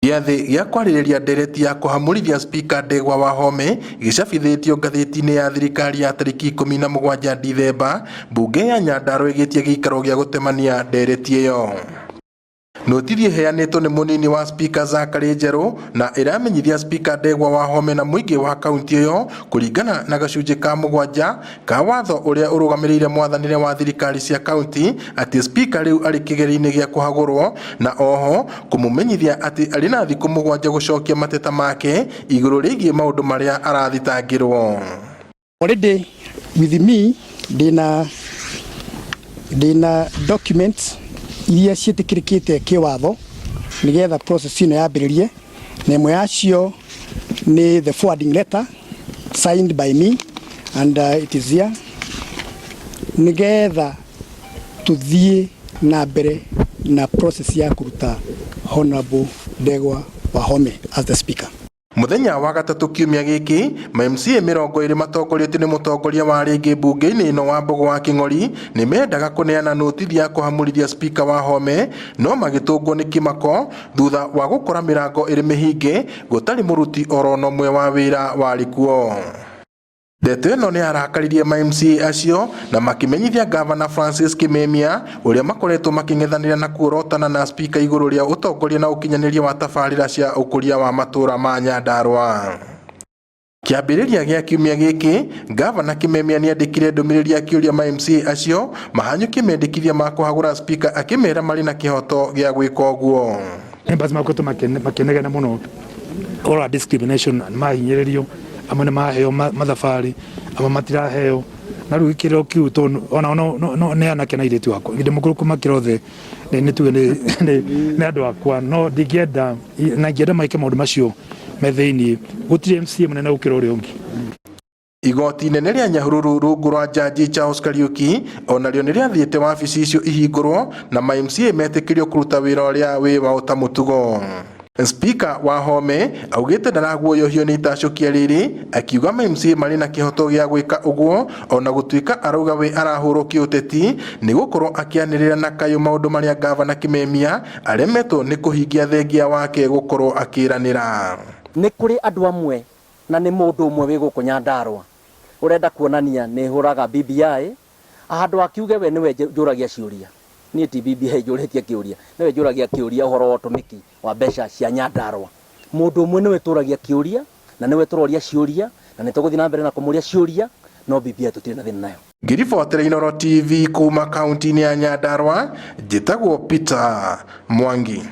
Gĩathĩ gĩa kwarĩrĩria ndereti ya kũhamũrithia spika Ndegwa Wahome gĩcabithĩtio ngathĩti-inĩ ya thirikari ya tarĩki 17 Dithemba, mbunge ya Nyandarua ĩgĩtia gĩikaro gĩa gũtemania ndereti ĩyo. Notithi ĩheanĩtwo nĩ mũnini wa spika Zachary Njerũ na ĩramenyithia spika Ndegwa Wahome na mũingĩ wa kaunti ĩyo kũringana na gacunjĩ ka 7 ka watho ũrĩa ũrũgamĩrĩire mwathanĩre wa thirikari cia kaunti atĩ spika rĩu arĩ kĩgerio-inĩ gĩa kũhagũrwo na oho kũmũmenyithia atĩ arĩ na thikũ 7 gũcokia mateta make igũrũ rĩgiĩ maũndũ marĩa arathitangĩrwo. Already with me ndĩna documents iria ciĩtĩkĩrĩkĩte kĩwatho nĩgetha process ĩno yambĩrĩrie, na ĩmwe yacio nĩ the forwarding letter signed by me and it is here nĩgetha tũthiĩ na mbere na process ya kũruta Honorable Ndegwa Wahome as the speaker. Mũthenya wa gatatũ kiumia gĩkĩ, ma MCA 20 matongoretio nĩ mũtongoria wa rĩngĩ mbunge-inĩ ĩno Wambogo wa Kĩng'ori nĩ mendaga kũneana notithi ya kũhamũrithia spika Wahome no magĩtũngwo nĩ kĩmako thutha wa gũkora mĩrango ĩrĩ mĩhinge gũtarĩ mũruti oro na ũmwe wa wĩra warĩ kuo. Ndeto ĩno nĩ yarakaririe ma MCA acio na makĩmenyithia Gavana Francis Kimemia ũrĩa makoretwo makĩng'ethanĩra na kuorotana na spika igũrũ rĩa ũtongoria na ũkinyanĩria wa tabarĩra cia ũkũria wa matũũra ma Nyandarua. Kĩambĩrĩria gĩa kiumia gĩkĩ, Gavana Kimemia nĩandĩkire ndũmĩrĩri akĩũria ma MCA acio mahanyũkie mendekithia ma kũhagũra spika akĩmera marĩ na kĩhoto gĩa gwĩka ũguo. Members makoretwo makĩnegena mũno ũhoro wa discrimination na nĩmahinyĩrĩrio, amwe nĩmaheo mathabarĩ, amwe matiraheo, na rĩu gĩkĩro kĩu tondũ ona nĩ anake na airĩtu akwa, ndĩ mũkũrũ kũmakĩra othe, nĩ tuge nĩ andũ akwa, no ndingĩenda na ingĩenda meke maũndũ macio me thĩiniĩ, gũtirĩ MCA mũnene gũkĩra ũrĩa ũngĩ. Igoti inene rĩa Nyahururu rungu rwa Jaji Charles Kariuki onarĩo nĩrĩathĩte wabici icio ihingũrwo na ma MCA metĩkĩrio kũruta wĩra ũrĩa wĩ wao ta mũtugo. Spika Wahome augĩte ndaraguoyohio nĩ itacũkia rĩrĩ akiuga ma MCA marĩ na kĩhoto gĩa gwĩka ũguo ona gũtuĩka arauga we arahũrwo kĩũteti nĩ gũkorwo akĩanĩrĩra na kayũ maũndũ marĩa Gavana Kimemia aremetwo nĩ kũhingia thengia wake gũkorwo akĩranĩra. Nĩ kũrĩ andũ amwe na nĩ mũndũ ũmwe wĩ gũkũ Nyandarua ũrenda kuonania nĩ hũraga BBI handũ akiuge we nĩwe njũragia ciũria. Niĩ ti BBI njũrĩtie kĩũria, nĩwe njũragia kĩũria ũhoro wa ũtũmĩki wa mbeca cia Nyandarua. Mũndũ ũmwe nĩwe tũragia kĩũria na nĩwe tũroria ciũria na nĩ tũgũthiĩ na mbere na kũmũria ciũria, no BBI tũtirĩ na thĩna nayo. Ngĩribotera Inooro TV kuma kaunti-inĩ ya Nyandarua, njĩtagwo Peter Mwangi.